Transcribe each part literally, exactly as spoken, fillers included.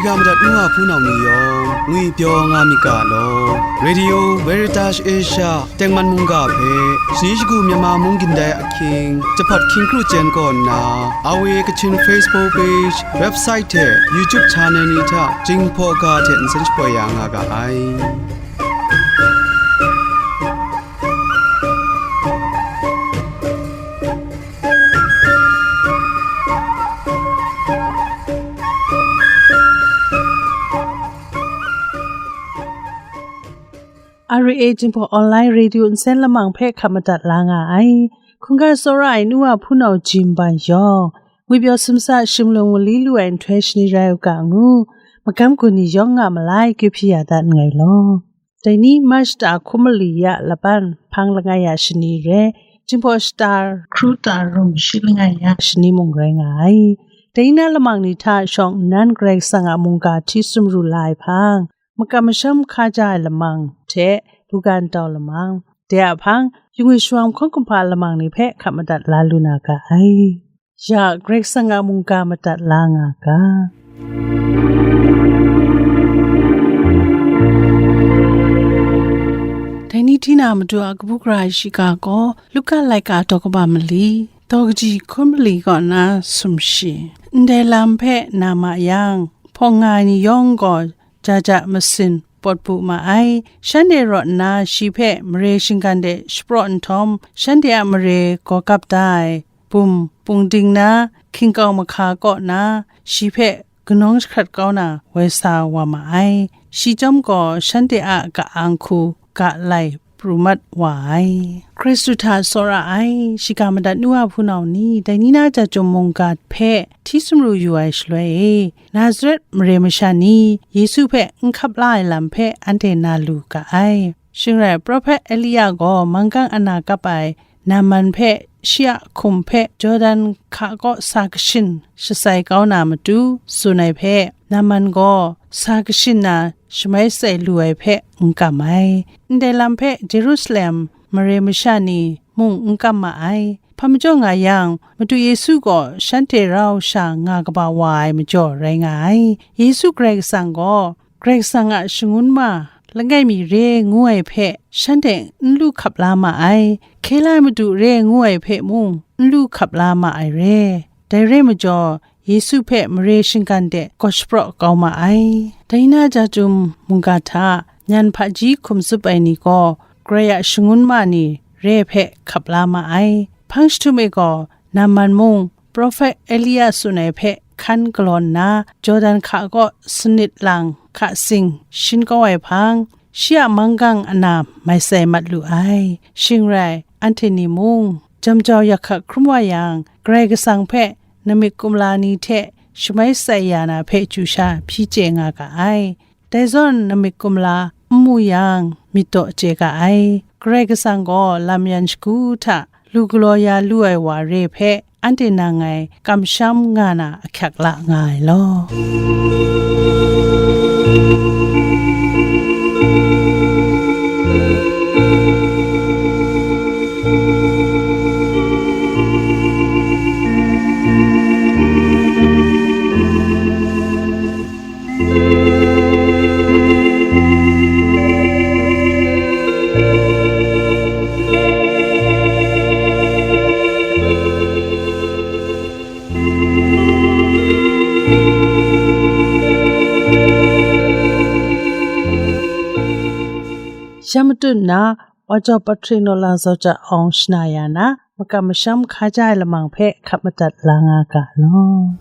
Ya madat nu wa hpunau ni yawng ngwipyaw nga myit ga law. Radio Veritas Asia tengman mungga hpe shani shagu Myanmar mung gindai ahkying jahpawt hkying kru chyen kaw nna, awe Kachin Facebook page, website hte YouTube channel ni hta Jinghpaw ga hte nsen shapoi ya nga ga ai. R A Jinghpaw Online Radio nsen lamang hpe hkap madat la nga ai. Hkungga tsawra ai nu wa hpunau jim ban yawng, ngwipyaw sumsa shimlung mali lu ai nhtoi shani rai u ga ngu, magam gun ni yawng nga malai kyu hpyi ya dat nngai law. Dai ni March shata hkun mali ya laban hpang langai ya shani re, Jinghpaw shata hkru ta rum shi langai ya shani mung rai nga ai. Dai ni na lamang ni hta shawng nnan Karai Kasang a mungga hti sumru la ai hpang, makam masham hkaja ai lamang hte buga ntau lamang, dai a hpang, yungwi shawang hkawng kumhpa lamang ni hpe hkap madat la lu na ga ai. Ya, Karai Kasang a mungga madat la nga ga. Dai ni hti na matu a kabu gara ai shiga gaw, Luka laika daw kaba mali, daw kaji hkun mali kaw na sumshi, ndai lam hpe na ma yang, hpawng nga ai ni yawng gaw, ja ja masin pawt bu ma ai. Shanhte rawt nna shi hpe mare shinggan de shapraw nhtawm, shanhte a mare gaw gap da ai bum pungding na, hkying kau mahka kaw na, shi hpe kanawng jahkrat kau na woi sa wa ma ai. Shi chyawm gaw shanhte a ka-ang hku ga lai pru mat wa ai. Hkristu hta tsawra ai, shiga madat nu a hpunau ni, dai ni na ja chyum mungga hpe hti sumru yu ai shaloi e, Nazaret mare masha ni Yesu hpe n hkap la ai lam hpe anhte na lu ga ai. Shing rai, Prophet Elia gaw manggang ana kap ai Naaman hpe shi a hkum hpe Jordan hka kaw sa kashin shasai kau na matu tsun ai hpe, Naaman gaw sa kashin na shamai sai lu ai hpe n kam ai. Ndai lam hpe Jerusalem mare masha ni mung n kam ma ai. Hpa majaw nga yang, Madu Yesu gaw shanhte rau sha nga kaba wa ai majaw rai nga ai. Yesu Karai Kasang gaw, Karai Kasang a shangun ma langai mi re ngu ai hpe shanhte n lu hkap la ma ai. Hkye la ai Madu re ngu ai hpe mung n lu hkap la ma ai re. Dai re majaw, Yesu hpe mare shinggan de gaw shapraw kau ma ai. Dai na ja chyum mungga hta nyan hpaji hkum tsup ai ni gaw, Karai a shangun ma ni re hpe hkap la ma ai. Hpang jahtum e gaw, Naaman mung, Prophet Elia tsun ai hpe hkan galaw nna, Jordan hka kaw sanit lang hka sing shin kau ai hpang, shi a manggang ana mai sai mat lu ai. Shing rai, anhte ni mung, jam jau yak hkak hkrum wa yang, Karai Kasang hpe namik kumla ni hte shamai sai ya na hpe chyu sha hpyi chye nga ga ai. Dai zawn namik kumla n mu yang, myit daw chye ga ai. Karai Kasang gaw lam yan shagu hta lu galaw ya lu ai wa re hpe anhte nang ngai kamsham nga na ahkyak la nga ai law. Ya matut nna, Wa jaw Patri Nola Zaw Ja Awng shana ya na, makam masham hkaja ai lamang hpe hkap madat la nga ga law.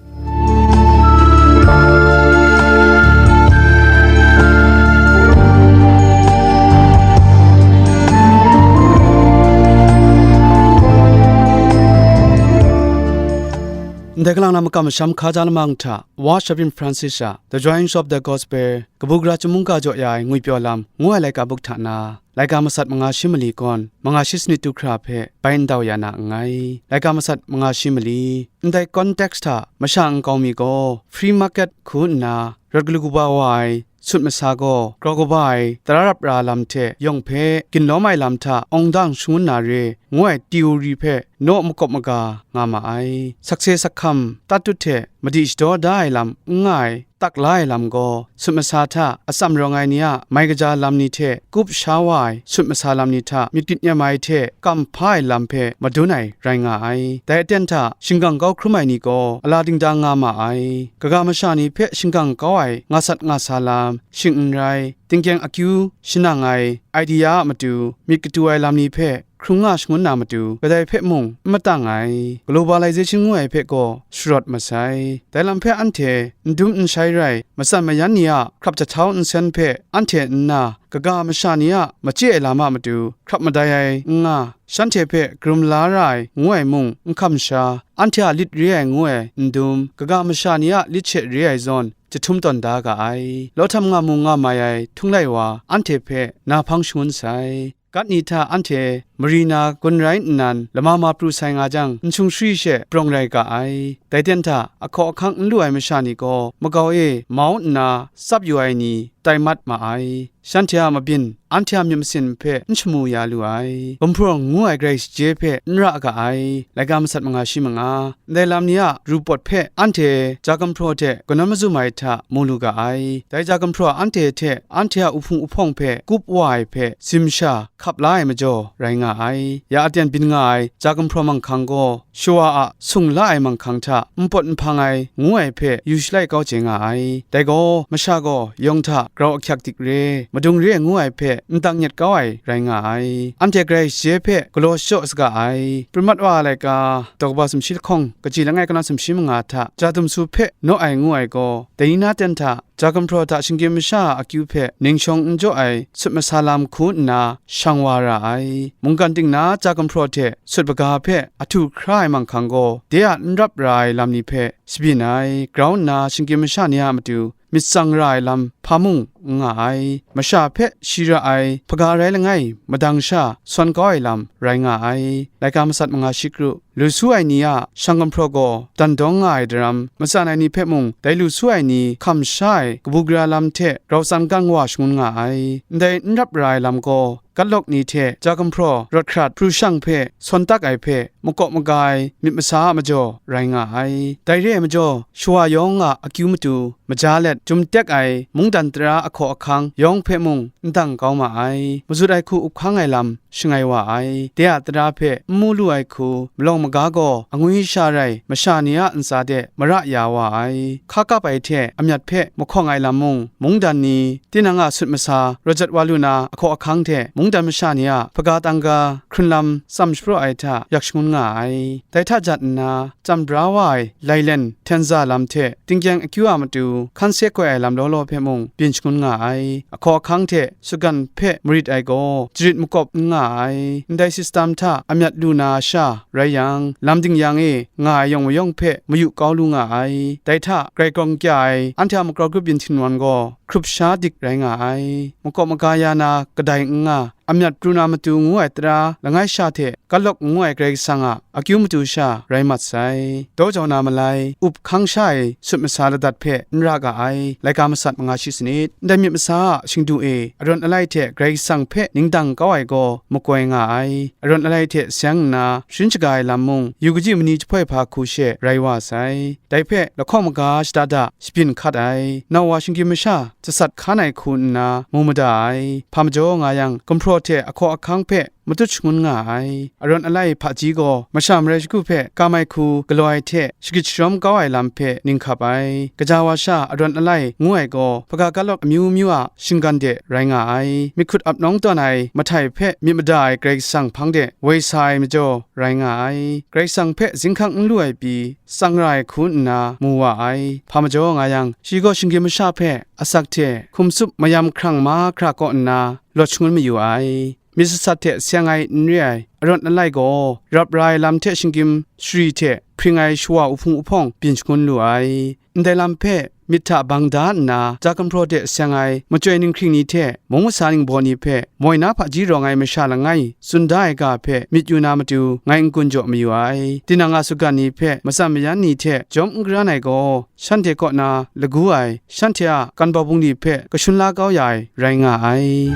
Ndai kalang na makam masham hkaja lamang hta, Wa Shavin Francis a The Joys of the Gospel, kabu gara chyum mungga jaw ya ai ngwipyaw lam ngu ai laika buk hta na, laika masat manga shi mali kawn, manga shi sanit du hkra hpe bai ndau ya na nngai. Laika masat manga shi mali, ndai context hta masha nkau mi gaw free market hku nna rawt galu kaba wa ai sut masa gaw, grau kaba ai tara rap ra lam hte yawng hpe ginlawm ai lam hta awng dang shangun na re, ngu ai tiwri hpe naw makawp maga nga ma ai. Sakse sakham, tatut hte madi shadaw da ai lam n nga ai, tak la ai lam gaw, sut masa hta atsam rawng ai ni a mai kaja lam ni hte kup sha wa ai sut masa lam ni hta myit gyit nyam ai hte kam hpa ai lam hpe madun ai rai nga ai. Dai aten hta shingkang kau hkrum ai ni gaw ala dingdang nga ma ai. Kaga masha ni hpe shingkang kau ai nga sat nga sa lam, shing n rai, tingkyeng akyu shanang ai idea a matu myit katu ai lam ni hpe hkrung nga shangun na matu, kadai hpe mung n matang ai. Globalization ngu ai hpe gaw sharawt masai. Dai lam hpe anhte n dum n shai rai, matsan mayan ni a hkrap jahtau nsen hpe anhte nna, kaga masha ni a machye ai lam a matu hkrap madai ai n nga, shanhte hpe karum la ra ai ngu ai mung n hkam sha, anhte a lit re ai ngu ai n dum, kaga masha ni a lit she re ai zawn, jahtum tawn da ga ai. Law htam nga mu nga mai ai htunglai wa anhte hpe na hpang shangun sai. Gat ni hta anhte mari na gun rai nnan, lama ma pru sai nga jang, n hkying shari she prawng rai ga ai. Dai ten hta, ahkaw ahkang n lu ai masha ni gaw, makau e mau nna tsap yu ai ni tai mat ma ai. Shanhte a mabyin, anhte a myit masin hpe n shamu ya lu ai. Gumhpraw ngu ai grai shaje hpe n ra ga ai. Laika masat manga shi manga. Ndai lam ni a ru pawt hpe anhte ja gumhpraw hte kanawn mazum ai hta mu lu ga ai. Dai ja gumhpraw anhte hte anhte a uhpung uhpawng hpe kup wa ai hpe zim sha hkap la ai majaw rai nga ai. Ya aten byin nga ai ja gumhpraw manghkang gaw, shawa a sung la ai manghkang hta npawt nhpang ai ngu ai hpe yu shalai kau chye nga ai. Dai gaw, masha gaw yawng hta grau ahkyak dik re, madung re ngu ai hpe ndang nyet kau ai rai nga ai. Anhte grai shaje hpe galaw shachyaw saga ai. Prumat wa ai laika, daw kaba sumshi lahkawng, kaji langai kanawn sumshi manga hta ja dumsu hpe naw ai ngu ai gaw, dai ni na ten hta ja gumhpraw hta shinggyim masha a akyu hpe ning shawng n jaw ai sut masa lam hku nna shang wa ra ai. Mungkan ting na ja gumhpraw hte sut baga hpe ahtu hkra ai manghkang gaw, de a n rap ra ai lam ni hpe shabyin ai, grau nna shinggyim masha ni a matu myit tsang ra ai lam hpa mung n nga ai. Masha hpe shi ra ai hpaga rai langai madang sha sawn kau ai lam rai nga ai. Laika masat manga shi kru, lu su ai ni a shang gumhpraw gaw dan dawng nga ai daram, matsan ai ni hpe mung dai lu su ai ni hkam sha ai kabu gara lam hte grau tsan gang wa shangun nga ai. Ndai n rap ra ai lam gaw, katlawk ni hte ja gumhpraw rawt hkrat pru shang hpe sawn tak ai hpe makawp maga ai myit masa a majaw rai nga ai. Dai re ai majaw, shawa yawng a akyu matu maja let jum tek ai mungdan tara ahkaw ahkang yawng hpe mung n dang kau ma ai. Mazut ai hku up hkang ai lam shangai wa ai. De a tara hpe n mu lu ai hku malawng maga gaw angwi sha rai masha ni a ntsa de mara ya wa ai. Hka kap ai hte amyat hpe mahkawng ai lam mung, mungdan ni, tinang a sut masa rawt jat wa lu na ahkaw ahkang hte mungdan masha ni a hpaga tangga hkrun lam tsam shapraw ai hta yak shangun nga ai. Dai hta jat nna, tsam bra wa ai lailen htenza lam hte tingkyeng akyu a matu hkan se koi ai lam law law hpe mung byin shangun nga ai. Ahkaw ahkang hte sutgan hpe marit ai gaw, jarit makawp n nga ai. Ndai sistam hta amyat lu na sha rai yang, lam dingyang e nga ai yawng mayawng hpe mayu kau lu nga ai. Dai hta grai grawng kya ai anhte a makau grup yin htingnawn gaw hkrup sha dik rai nga ai. Makawp maga ya na kadai n nga, amyat pru na matu ngu ai tara langai sha hte katlawk ngu ai Karai Kasang a akyu matu sha rai mat sai. Daw jau na malai, up hkang sha ai sut masa ladat hpe n ra ga ai. Laika masat manga shi sanit. Ndai myit masa a shingdu e, arawt alai hte Karai Kasang hpe ning dang kau ai gaw makoi nga ai. Arawt alai hte seng nna sharin shaga ai lam mung, yu kaji mani jahpoi hpa hku she rai wa sai. Dai hpe lahkawng maga shada da shabyin hkat ai, nau wa shinggyim masha jasat hkan ai hku nna mu mada ai. Hpa majaw nga yang, gumhpraw hte ahkaw ahkang hpe matut shangun nga ai. Arawt alai hpaji gaw masha marai shagu hpe kam ai hku galaw ai hte shagit sharawm kau ai lam hpe ning hkap ai. Kaja wa sha arawt alai ngu ai gaw, hpaga kalawk amyu myu a shinggan de rai nga ai. Myit hkut ap nawng tawn ai mahtai hpe myit mada ai Karai Kasang hpang de woi sa ai majaw rai nga ai. Karai Kasang hpe zinghkang n lu ai pyi tsang ra ai hku nna mu wa ai. Hpa majaw nga yang, shi gaw shinggyim masha hpe asak hte hkum tsup mayam hkrang mahkra kaw nna lawt shangun mayu ai. Myit sasat hte seng ai n re ai arawt alai gaw, rap ra ai lam hte shinggyim shari hte hpring ai shawa uhpung uhpawng byin shangun lu ai. Ndai lam hpe myit hta bang da nna, ja gumhpraw de seng ai machyoi ninghkring ni hte mung masa ningbaw ni hpe moi na hpaji rawng ai masha langai tsun da ai ga hpe myit yu na matu ngai n-gun jaw mayu ai. Tinang a sutgan ni hpe matsan mayan ni hte jawm n karan ai gaw, shanhte kaw na lagu ai, shanhte a kan bau bungli hpe kashun la kau ya ai rai nga ai.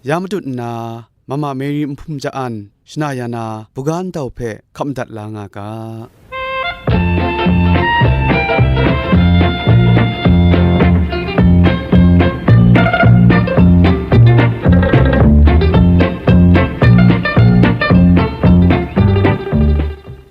ya matut nna, Mama Mary nhpum ja-an shana ya na buga ntau hpe hkap madat la nga ga.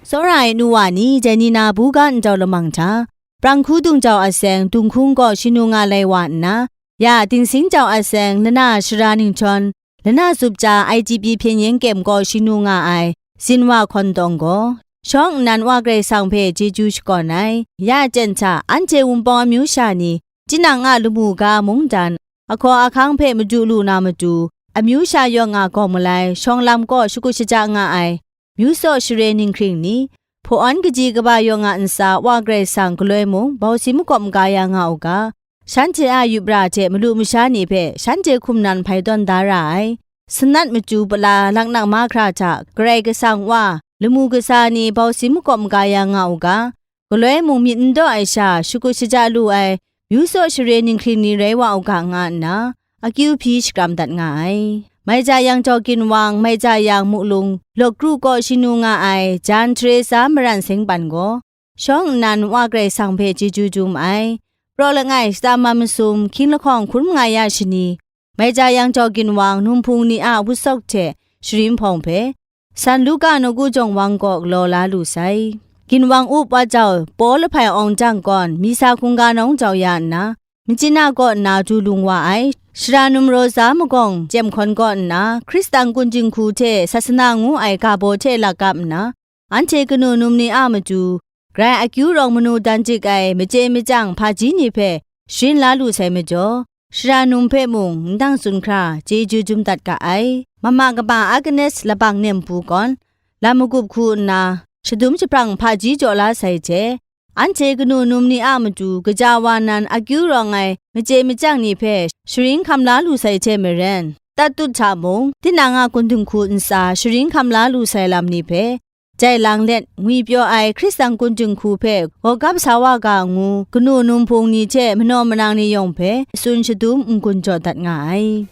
Tsawra ai nu wa ni, dai ni na buga ntau lamang hta, prang hku dung jau a seng, dunghkung gaw shanu nga lai wa nna, ya dingsing jau a seng, lana shara ninghtawm, lana zup ja I T B hpyen yen kyem gaw shanu nga ai, zinwa hkawn tawng gaw, shawng nnan Wa Karai Kasang hpe chyeju shakawn ai, ya aten hta anhte Wunpawng amyu sha ni, tinang a lamu ga mungdan, ahkaw ahkang hpe madu lu na matu, amyu sha yawng a gawng malai, shawng lam gaw shakut shaja nga ai, myu tsaw share ninghkring ni, hpaw-awn kaji kaba yawng a ntsa Wa Karai Kasang galoi mung bausi makawp maga ya nga u ga, shanhte a yup ra hte malu masha ni hpe shanhte hkum nan hpai tawn da ra ai, sanat matu pala laknak mahkra hta Karai Kasang Wa, lamu kasa ni bausi makawp maga ya nga u ga, galoi mung myit n daw ai sha shakut shaja lu ai, myu tsaw share ninghkring ni rai wa u ga nga nna, akyu hpyi shakram dat nga ai. Mai ja yang Jaw Ginwang, mai ja yang Mulung, Lawk Kru gaw shanu nga ai, Jan Teresa Maran Seng Pan gaw, shawng nnan Wa Karai Kasang hpe chyeju dum ai. Praw langai, shata ma masum, hkying lahkawng hkun manga ya shani, mai ja yang Jaw Ginwang, Numhpung ni a wutsawk hte sharin hpawng hpe, San Luka nawku jawng wang gaw galaw la lu sai. Ginwang up wa jau, Paw lahpai awng jang gawn, Misa hkungga nawng jau ya nna, Machyin a kaw nna du lung wa ai, Shara Num Rosa magawng chyem hkawn kaw nna, Hkristan kun dinghku hte sasana ngu ai ga baw hte lakap nna, anhte kanu num ni a matu, grai akyu rawng manu dan dik ai machye machyang hpaji ni hpe sharin la lu sai majaw, Shara Num hpe mung ndang tsun hkra chyeju jum dat ga ai. Mama kaba Agnes labang nem bu gawn, lam magup hku nna, shadum jahprang hpaji jaw la sai hte, anhte kanu num ni a matu kaja wa nan akyu rawng ai machye machyang ni hpe sharin hkam la lu sai hte maren, Tatut hta mung, tinang a kun dinghku ntsa sharin hkam la lu sai lam ni hpe, jai lang let, ngwipyaw ai Hkristan kun dinghku hpe gawgap sa wa ga ngu, kanu Numhpung ni hte manaw manang ni yawng hpe tsun shadum n-gun jaw dat nga ai.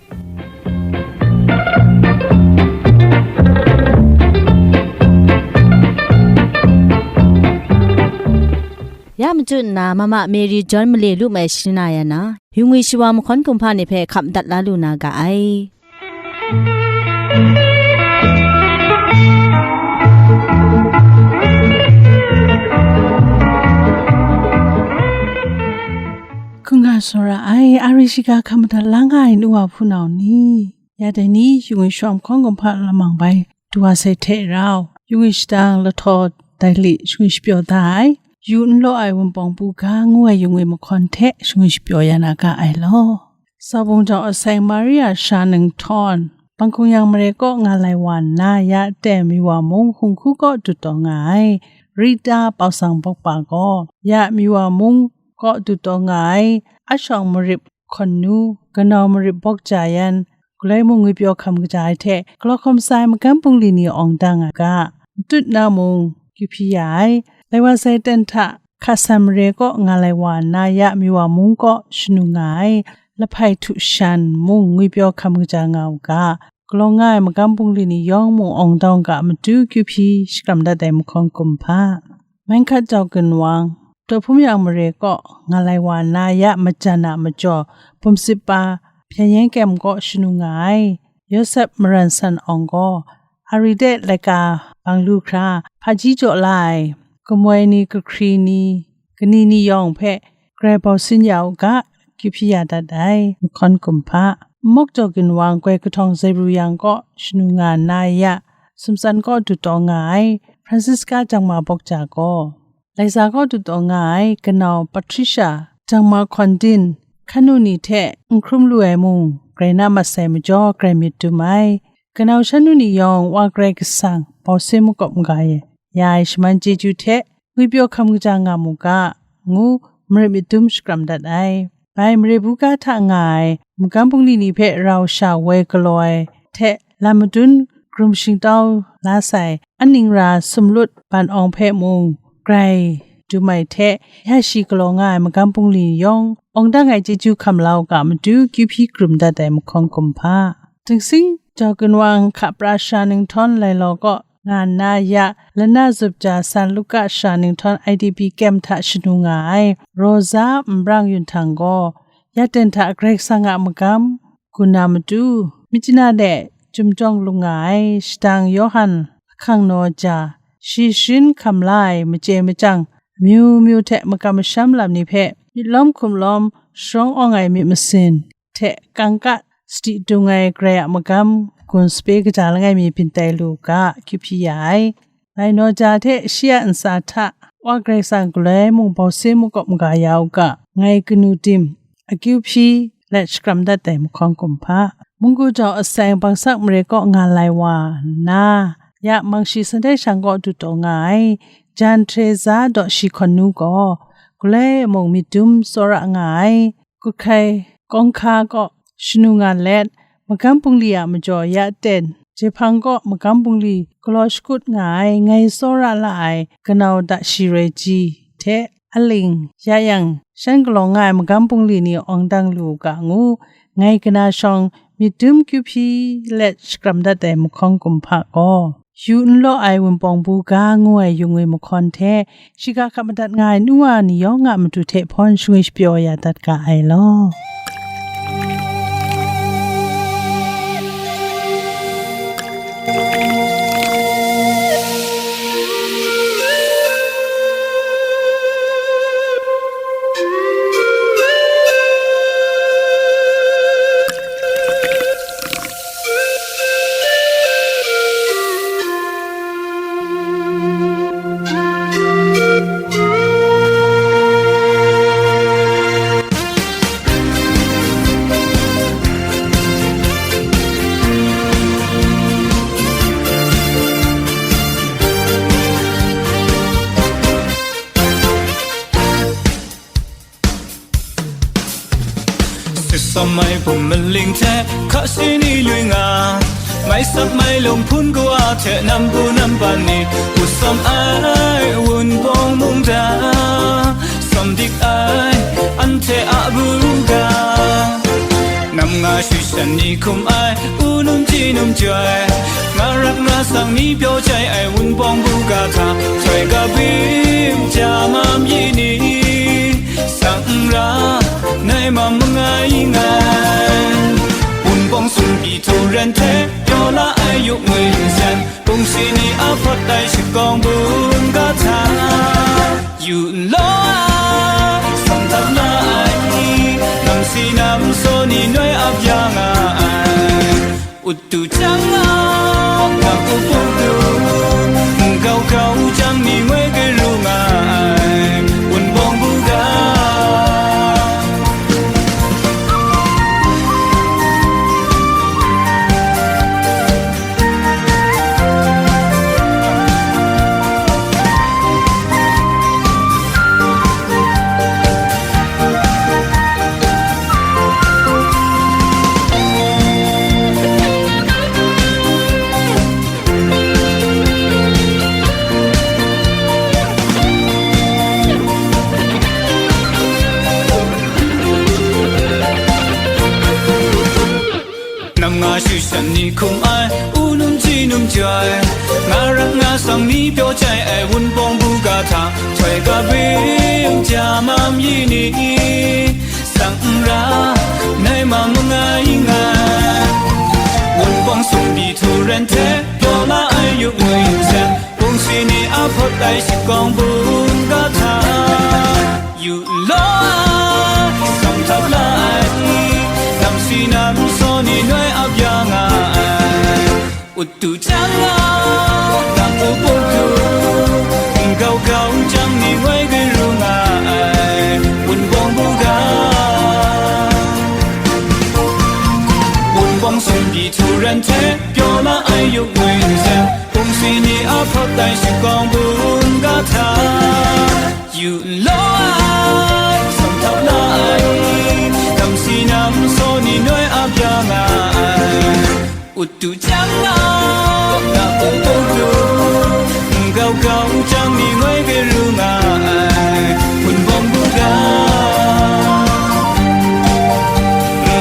Ya machyu nna, Mama Mary John male lu mai shana ya na, yu ngwi shawa mahkawn kumhpa ni hpe hkap dat la lu na ga ai. Hkungga tsawra ai, a ri shiga hkam madat la nga ai nu wa hpunau ni, ya dai ni, yu ngwi shawa mahkawn kumhpa lamang bai, du wa sai hte rau, yu ngwi shadang lahtaw dai li shangwi shapyaw da ai, yu n law ai Wunpawng bu ga ngu ai yu ngwi mahkawn hte shangwi shapyaw ya na ga ai law. Sabung jau aseng Maria sha ninghtawm, Bangkung yang mare kaw nga lai wa nna, ya aten Miwa mung hkungku kaw dut taw nga ai, Rita Pausang Bawkpa gaw, ya Miwa mung kaw dut taw nga ai, Ashawng Marip hkawn nu, kanau Marip Bawkja yan, galoi mung ngwipyaw hkam kaja ai hte, galaw hkawm sa ai magam bungli ni awng dang ai ga, matut na mung kyu hpyi ya ai, lai wa sai ten hta, hka san mare kaw nga lai wa nna, ya Miwa mung kaw shanu nga ai, lahpai htu shan mung ngwipyaw hkam kaja nga u ga, galaw nga ai magam bungli ni yawng mung awng dang ga matu kyu hpyi shakram dat ai mahkawn kumhpa. Mengkat jau ginwang, Daw Hpum Yang mare kaw nga lai wa nna, ya majan a majaw, Bum Sip Pa Hpyen Yen Kyem kaw shanu nga ai, Yawsep Maran San Awng gaw, a ri de laika bang lu hkra, hpaji jaw la ai, kamoi ni, kahkri ni, kani ni yawng hpe grai bau sin ya u ga, kyu hpyi ya dat ai, mahkawn kumhpa. Mawk jaw ginwang, Goi Kahtawng Zebru Yang kaw shanu nga nna, ya Sumtsan kaw dut taw nga ai, Francisca Jangma Bawkja gaw, Laiza kaw dut taw nga ai, kanau Patricia Jangma Hkawn Din, hkanu ni hte n hkrum lu ai mung, grai na mat sai majaw, grai myit dum ai. Kanau shanu ni yawng, Wa Karai Kasang bau sin makawp maga ya ai shaman chyeju hte, ngwipyaw hkam kaja nga mu ga, ngu marit myit dum shakram dat ai. Bai mare buga hta nga ai, magam bungli ni hpe rau sha woi galaw ai hte, lam madun krum shingtau la sai, aning ra sumlut ban awng hpe mung, grai dum ai hte, ya shi galaw nga ai magam bungli yawng, awng dang ai chyeju hkam la u ga matu, kyu hpyi krum dat ai mahkawn kumhpa. Dingsing jau gunwang hka pra sha ninghtawn lailawm kaw nga nna, ya lana zup ja san luka sha ninghtawn I D P kyem hta shanu nga ai, Rosa Nbrang Yun Htang gaw, ya ten hta Karai Kasang a magam gun na matu, Myitkyina de Chyum Jawng lung nga ai, shadang Yawhan ahkang naw ja, shi sharin hkam la ai machye machyang amyu myu hte makam masham lam ni hpe myit lawm hkum lawm sharawng awng ai myit masin hte kangka sadi dung ai Karai a magam gun sape kaja langai mi byin tai lu u ga, akyu hpyi ya ai. Bai naw ja hte shi a ntsa hta Wa Karai Kasang galoi mung bau sin makawp maga ya u ga, ngai kanu tim akyu hpyi let shakram dat ai mahkawn kumhpa, munggu jau aseng bangsak mare kaw nga lai wa nna, ya Mangshi Sunday shang kaw du taw nga ai, Jan Teresa Daw Shi Hkawn Nu gaw, galoi mung myit dum tsawra nga ai, Kut Hkai Kawng Hka kaw shanu nga let, magam bungli a majaw ya ten, jehpang kaw magam bungli galaw shakut nga ai, ngai tsawra la ai kanau da shi roi ji hte, aling ya yang shan galawng nga ai magam bungli ni awng dang lu u ga ngu, ngai kana shawng myit dum kyu hpyi let shakram dat ai mahkawn kumhpa gaw, yu n law ai Wunpawng Buga ngu ai yung e mahkawn hte, shiga hkap madat nga ai nu wa ni yawng a matu hte hpawn shangwi shapyaw ya dat ga ai law. Sitsawm ai bum maling hte hka shi ni lui nga, mai sap mai lung hpun kawa hte nam bu nam ban ni, hput sawm ai Wunpawng mungdan, sawm dik ai anhte a buga. Nam nga shut shan ni hkum ai, u num ji num joi, nga rak nga sang ni pyaw jai ai Wunpawng buga hta, htoi kabim ja mam yi ni, sang n ra, nai mam mangai ngai. Wunpawng sumpi htu ren hte pyaw la ai yup ngwi nsen, kungsi ni a hpawt ai shakawng bun ga hta, yu n law ai, sawm htap la ai, nam si nam saw ni noi ap ya nga ai. Ut tu jang nga, nga u pung tu, nkau kau jang ni ngoi gru nga ai, Wunpawng buga. Nam nga shut shan ni hkum ai, u num ji num joi, nga rak nga sang ni pyaw jai ai, Wunpawng buga hta, htoi kabim ja mam yi ni, sang n ra, nai mam mangai ngai. Wunpawng sumpi htu ren hte pyaw la ai yup ngwi nsen, kungsi ni a hpawt ai shakawng bun ga hta, yu law ai, sawm htap la ai, nam si nam saw ni noi ap ya nga ai. Ut tu jang nga, nang u pung tu, nkau kau jang ni ngoi gru nga ai, Wunpawng buga. Wunpawng sumpi htu ren hte pyaw la ai yup ngwi nsen, kungsi ni a hpawt ai shakawng bun ga hta, yu n law ai, sawm htap la ai, nam si nam saw ni noi ap ya nga ai. Ut tu jang nga, na pung pung tu, nkau kau jang ni ngoi gru nga ai, Wunpawng buga.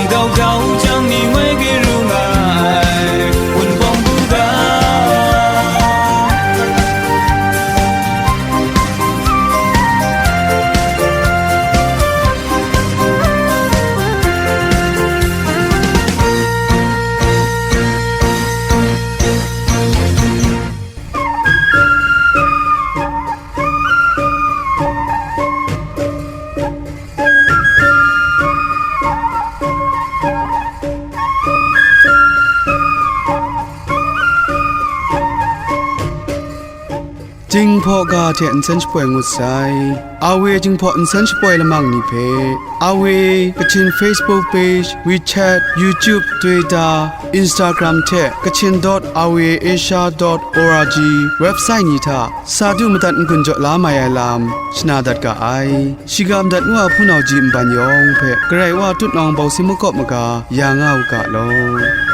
Nkau kau jang ni ngoi gru nga ga hte nsen shapoi ngut sai. Awe Jinghpaw nsen shapoi lamang ni hpe, Awe Kachin Facebook page, WeChat, YouTube, Twitter, Instagram hte Kachin dot awe asia dot org website ni hta sa du madat n-gun jaw la mai ai lam shana dat ga ai. Shiga madat ngu a hpunau ji nban yawng hpe Karai Wa tutnawng bawsi makawp maga ya nga u ga law.